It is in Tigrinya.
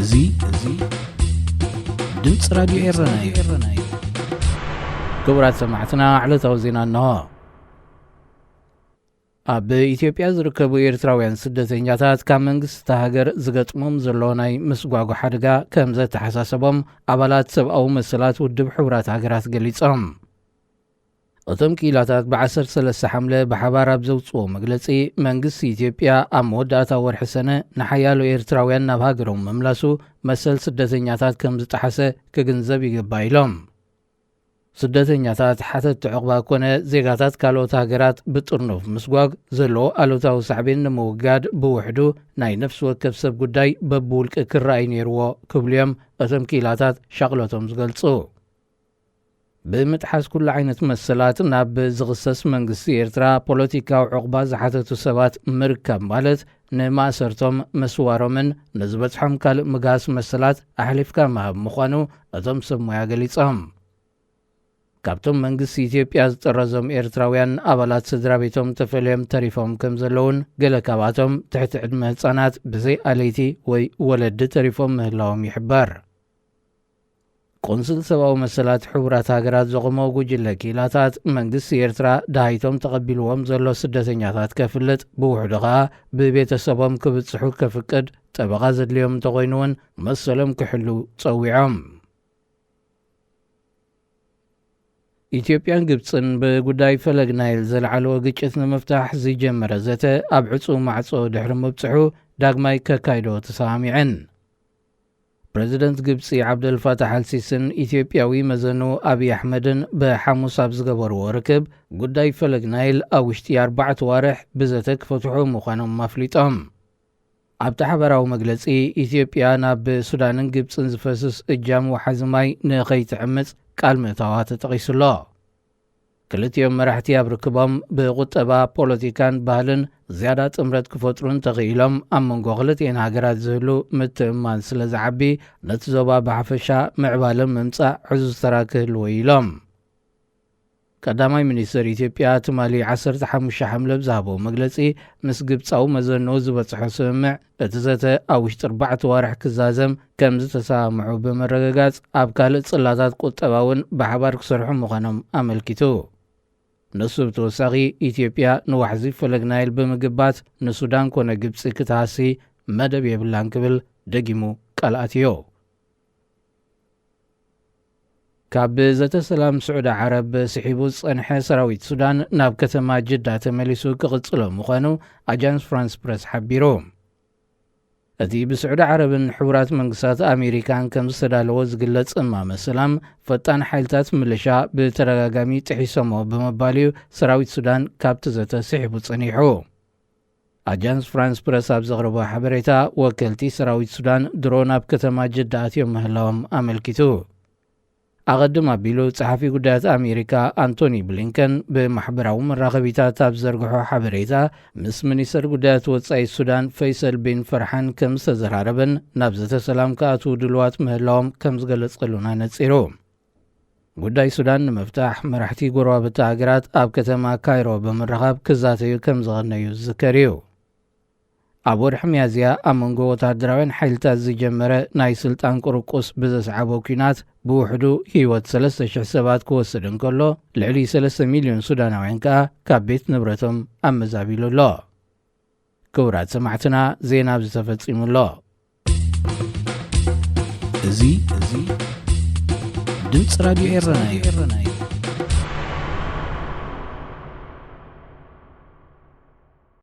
እዚ እዚ ድምፂ ራድዮ ኤረና እዩ። ክቡራት ሰማዕትና፣ ዕለታዊ ዜና እንሆ። ኣብ ኢትዮጵያ ዝርከቡ ኤርትራውያን ስደተኛታት ካብ መንግስቲ እታ ሃገር ዝገጥሞም ዘሎ ናይ ምስጓጓ ሓደጋ ከም ዘተሓሳሰቦም ኣባላት ሰብኣዊ መሰላት ውድብ ሕቡራት ሃገራት ገሊጾም። እቶም ክኢላታት ብ ዓሰርተ ሰለስተ ሓምለ ብሓባር ኣብ ዘውፅዎ መግለፂ፣ መንግስቲ ኢትዮጵያ ኣብ መወዳእታ ወርሒ ሰነ ንሓያሎ ኤርትራውያን ናብ ሃገሮም ምምላሱ መሰል ስደተኛታት ከም ዝጠሓሰ ክግንዘብ ይግባእ ኢሎም። ስደተኛታት ሓተትቲ ዕቑባ ኮነ ዜጋታት ካልኦት ሃገራት ብጥርኑፍ ምስጓግ ዘለዎ ኣሉታዊ ሳዕቤን ንምውጋድ ብውሕዱ ናይ ነፍሲ ወከፍ ሰብ ጉዳይ በብውልቂ ክረኣይ ነይርዎ ክብሉ እዮም እቶም ክኢላታት ሻቕሎቶም ዝገልጹ። ብምጥሓስ ኩሉ ዓይነት መሰላት ናብ ዝኽሰስ መንግስቲ ኤርትራ ፖለቲካዊ ዕቑባ ዝሓተቱ ሰባት ምርካብ ማለት ንማእሰርቶም ምስዋሮምን ንዝበጽሖም ካልእ ምግሃስ መሰላት ኣሕሊፍካ ምሃብ ምዃኑ እቶም ሰብ ሞያ ገሊጾም። ካብቶም መንግስቲ ኢትዮጵያ ዝጠረዞም ኤርትራውያን ኣባላት ስድራ ቤቶም ተፈልዮም ተሪፎም ከም ዘለውን ገለ ካብኣቶም ትሕቲ ዕድመ ህጻናት ብዘይ ኣለይቲ ወይ ወለዲ ተሪፎም ምህላዎም ይሕበር። ቆንስል ሰብኣዊ መሰላት ሕቡራት ሃገራት ዘቖሞ ጉጅለ ክኢላታት መንግስቲ ኤርትራ ደሃይቶም ተቐቢልዎም ዘሎ ስደተኛታት ከፍልጥ፣ ብውሕዱ ኸኣ ብቤተሰቦም ክብጽሑ ከፍቅድ፣ ጠበቓ ዘድልዮም እንተኾይኑ እውን መሰሎም ክሕሉ ጸዊዖም። ኢትዮጵያን ግብጽን ብጉዳይ ፈለግ ናይል ዘልዓልዎ ግጭት ንምፍታሕ ዝጀመረ ዘተ ኣብ ዕጹው ማዕጾ ድሕሪ ምብጽሑ ዳግማይ ከካይዶ ተሰማሚዐን። ፕረዚደንት ግብጺ ዓብደልፋታሕ ኣልሲስን ኢትዮጵያዊ መዘኑ ኣብይ ኣሕመድን ብሓሙስ ኣብ ዝገበርዎ ርክብ ጉዳይ ፈለግ ናይል ኣብ ውሽጢ ኣርባዕተ ዋርሕ ብዘተ ክፈትሑ ምዃኖም ኣፍሊጦም። ኣብቲ ሓበራዊ መግለጺ፣ ኢትዮጵያ ናብ ሱዳንን ግብጽን ዝፈስስ እጃም ወሓዚ ማይ ንኸይትዕምጽ ቃል ምእታዋ ተጠቒሱ ኣሎ። ክልቲኦም መራሕቲ ኣብ ርክቦም ብቁጠባ፣ ፖለቲካን ባህልን ዝያዳ ጥምረት ክፈጥሩ እንተኽኢሎም፣ ኣብ መንጎ ክልቲኤን ሃገራት ዝህሉ ምትእምማን ስለ ዝዓቢ፣ ነቲ ዞባ ብሓፈሻ ምዕባለ ምምጻእ ዕዙዝ ተራ ክህልዎ እዩ ኢሎም። ቀዳማይ ሚኒስትር ኢትዮጵያ ትማሊ ዓሰርተ ሓሙሽተ ሓምለ ብዝሃቦ መግለጺ፣ ምስ ግብጻዊ መዘንኡ ዝበጽሖ ስምምዕ፣ እቲ ዘተ ኣብ ውሽጢ ኣርባዕተ ዋርሕ ክዛዘም ከም ዝተሰማምዑ ብምርግጋጽ፣ ኣብ ካልእ ጽላታት ቁጠባ እውን ብሓባር ክሰርሑ ምዃኖም ኣመልኪቱ። ንሱ ብተወሳኺ፣ ኢትዮጵያ ንዋሕዚ ፈለግ ናይል ብምግባት ንሱዳን ኮነ ግብጺ ክትሃሲ መደብ የብላን ክብል ደጊሙ ቃል ኣትዮ። ካብ ዘተ ሰላም ስዑዲ ዓረብ ስሒቡ ዝጸንሐ ሰራዊት ሱዳን ናብ ከተማ ጅዳ ተመሊሱ ክቕጽሎ ምዃኑ ኣጃንስ ፍራንስ ፕረስ ሓቢሩ። እቲ ብስዑዲ ዓረብን ሕቡራት መንግስታት ኣሜሪካን ከም ዝተዳለወ ዝግለጽ እማመ ሰላም፣ ፈጣን ሓይልታት ምልሻ ብተደጋጋሚ ጥሒሶሞ ብምባል እዩ ሰራዊት ሱዳን ካብቲ ዘተ ስሒቡ ጸኒሑ። ኣጃንስ ፍራንስ ፕረስ ኣብ ዘቕረቦ ሓበሬታ፣ ወከልቲ ሰራዊት ሱዳን ድሮ ናብ ከተማ ጅዳ ኣትዮም ምህላዎም ኣመልኪቱ። ኣቐድም ኣቢሉ፣ ጸሓፊ ጉዳያት ኣሜሪካ ኣንቶኒ ብሊንከን ብማሕበራዊ መራኸቢታት ኣብ ዘርግሖ ሓበሬታ፣ ምስ ሚኒስተር ጉዳያት ወጻኢ ሱዳን ፈይሰል ቢን ፈርሓን ከም ዝተዘራረበን ናብ ዘተ ሰላም ክኣትዉ ድልዋት ምህላዎም ከም ዝገለጸሉን ኣነጺሩ። ጉዳይ ሱዳን ንምፍታሕ መራሕቲ ጎረባብቲ ሃገራት ኣብ ከተማ ካይሮ ብምርኻብ ክዛተዩ ከም ዝቐነዩ ዝዝከር እዩ። ኣብ ወርሒ ሚያዝያ ኣብ መንጎ ወታደራውያን ሓይልታት ዝጀመረ ናይ ስልጣን ቁርቁስ ብዘስዓቦ ኲናት ብውሕዱ ህይወት ሰለስተ ሽሕ ሰባት ክወስድ እንከሎ፣ ልዕሊ ሰለስተ ሚልዮን ሱዳናውያን ከኣ ካብ ቤት ንብረቶም ኣመዛቢሉ ኣሎ። ክቡራት ሰማዕትና፣ ዜና ኣብዚ ተፈጺሙ ኣሎ። እዚ እዚ ድምፂ ራድዮ ኤረና እዩ።